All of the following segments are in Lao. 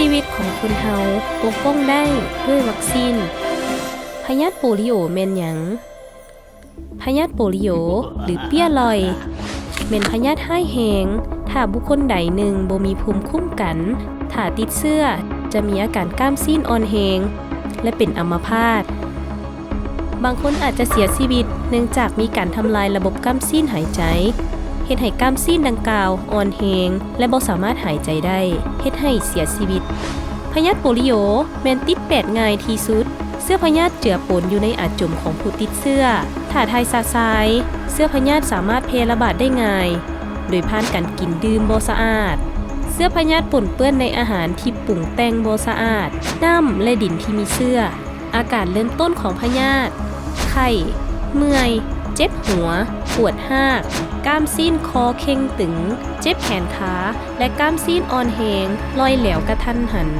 ຊີວິດຂອງຄົນເຮົາປົກປ້ອງໄດ້ດ້ວຍວັກຊີນ. ພະຍາດໂປລິໂອແມ່ນຫຍັງ? ພະຍາດໂປລິໂອ ຫຼື ເປ້ຍລ່ອຍ ແມ່ນພະຍາດຮ້າຍແຮງ. ຖ້າບຸກຄົນໃດໜຶ່ງບໍ່ມີພູມຄຸ້ມກັນ, ຖ້າຕິດເຊື້ອ ຈະມີອາການກ້າມຊີ້ນອ່ອນແຮງ ແລະ ເປັນອຳມະພາດ. ບາງຄົນອາດຈະເສຍຊີວິດເນື່ອງຈາກມີການທຳລາຍລະບົບກ້າມຊີ້ນຫາຍໃຈ, ເຮັດໃຫ້ກ້າມຊີ້ນດັ່ງກ່າວອ່ອນແຮງ ແລະ ບໍ່ສາມາດຫາຍໃຈໄດ້, ເຮັດໃຫ້ເສຍຊີວິດ. ພະຍາດໂປລິໂອແມ່ນຕິດແປດງ່າຍທີ່ສຸດ. ເຊື້ອພະຍາດເຈືອປົນຢູ່ໃນອາຈົມຂອງຜູ້ຕິດເຊື້ອ. ຖ້າຖ່າຍຊະຊາຍ, ເຊື້ອພະຍາດສາມາດແຜ່ລະບາດໄດ້ງ່າຍ ໂດຍຜ່ານການກິນດື່ມບໍ່ສະອາດ. ເຊື້ອພະຍາດປົນເປື້ອນໃນອາຫານທີ່ປຸງແຕ່ງບໍ່ສະອາດ, ນ້ຳ ແລະ ດິນທີ່ມີເຊື້ອ. ອາການເລີ່ມຕົ້ນຂອງພະຍາດ: ໄຂ້, ເມື່ອຍ, ເຈັບຫົວ, ປວດຮາກ, ກ້າມຊີ້ນຄໍເຄັ່ງຕຶງ, ເຈັບແຂນຂາ ແລະ ກ້າມຊີ້ນອ່ອນແຮງ, ລ່ອຍແຫຼວກະທັນຫັນ.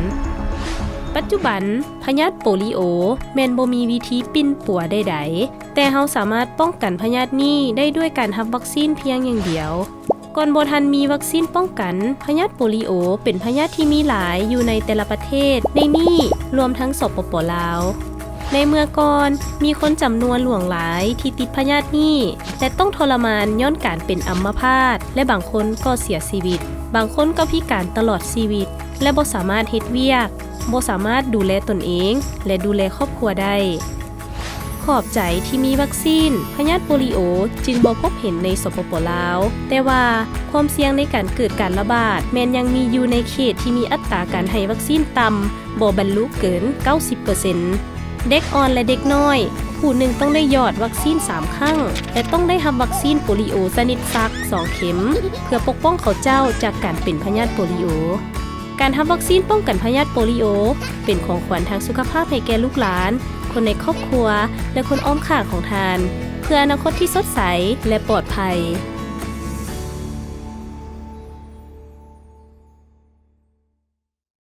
ປັດຈຸບັນ, ພະຍາດໂປລິໂອແມ່ນບໍ່ມີວິທີປິ່ນປົວໃດໆ, ແຕ່ເຮົາສາມາດປ້ອງກັນພະຍາດນີ້ໄດ້ດ້ວຍການຮັບວັກຊີນພຽງຢ່າງດຽວ. ກ່ອນບໍ່ທັນມີວັກຊີນປ້ອງກັນ, ພະຍາດໂປລິໂອເປັນພະຍາດທີ່ມີຫຼາຍຢູ່ໃນແຕ່ລະປະເທດ, ໃນນີ້ລວມທັງ ສປປ ລາວ. ໃນເມື່ອກ່ອນ, ມີຄົນຈຳນວນຫຼວງຫຼາຍທີ່ຕິດພະຍາດນີ້ ແລະ ຕ້ອງທໍລະມານຍ້ອນການເປັນອຳມະພາດ ແລະ ບາງຄົນກໍເສຍຊີວິດ. ບາງຄົນກໍພິການຕະຫຼອດຊີວິດ ແລະ ບໍ່ສາມາດເຮັດວຽກ, ບໍ່ສາມາດດູແລຕົນເອງ ແລະ ດູແລຄອບຄົວໄດ້. ຂອບໃຈທີ່ມີວັກຊີນ, ພະຍາດໂປລິໂອຈຶ່ງບໍ່ພົບເຫັນໃນ ສປປ ລາວ. ແຕ່ວ່າຄວາມສ່ຽງໃນການເກີດການລະບາດແມ່ນຍັງມີຢູ່ໃນເຂດທີ່ມີອັດຕາການໃຫ້ວັກຊີນຕ່ຳ, ບໍ່ບັນລຸເກີນເກົ້າສິບເປີເຊັນ. ເດັກອ່ອນ ແລະ ເດັກນ້ອຍຜູ້ໜຶ່ງຕ້ອງໄດ້ຢອດວັກຊີນສາມຄັ້ງ ແລະ ຕ້ອງໄດ້ຮັບວັກຊີນໂປລິໂອຊະນິດສັກສອງເຂັມ ເພື່ອປົກປ້ອງເຂົາເຈົ້າຈາກການເປັນພະຍາດໂປລິໂອ. ການຮັບວັກຊີນປ້ອງກັນພະຍາດໂປລິໂອ ເປັນຂອງຂວັນທາງສຸຂະພາບໃຫ້ແກ່ລູກຫຼານ, ຄົນໃນຄອບຄົວ ແລະ ຄົນອ້ອມຂ້າງຂອງທ່ານ, ເພື່ອອະນາຄົດທີ່ສົດໃສ ແລະ ປອດໄພ.